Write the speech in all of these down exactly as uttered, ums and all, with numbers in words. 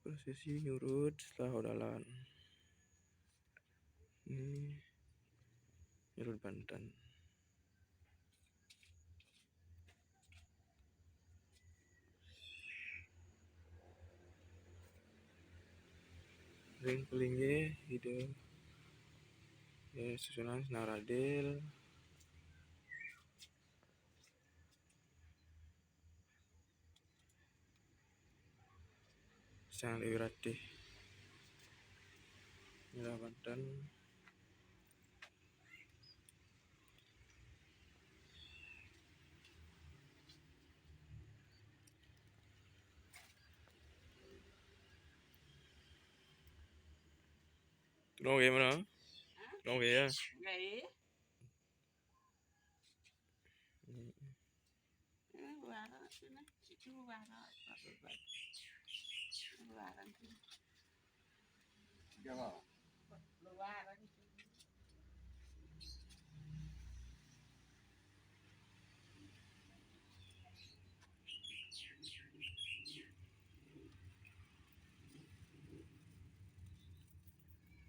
Prosesi nyurut setelah odalan. Ini nyurut banten. Ring pelinggih ida, ya, susunan senang radil. Sang Dewi Ratih. Nyerah banten. Tolong kayak mana? Tolong kayak ya. Baik. Hmm. Eh, luaran sini, situ luaran, Pak Bebas. Luaran sini. Coba. Luaran sini.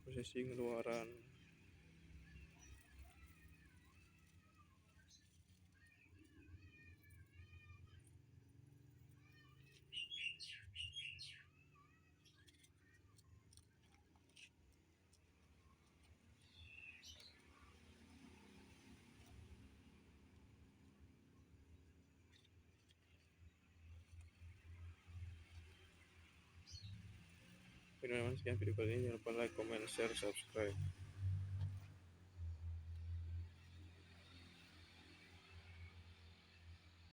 Prosesi ngeluaran. Oke, teman-teman, sekian video kali ini. Jangan lupa like, comment, share, subscribe.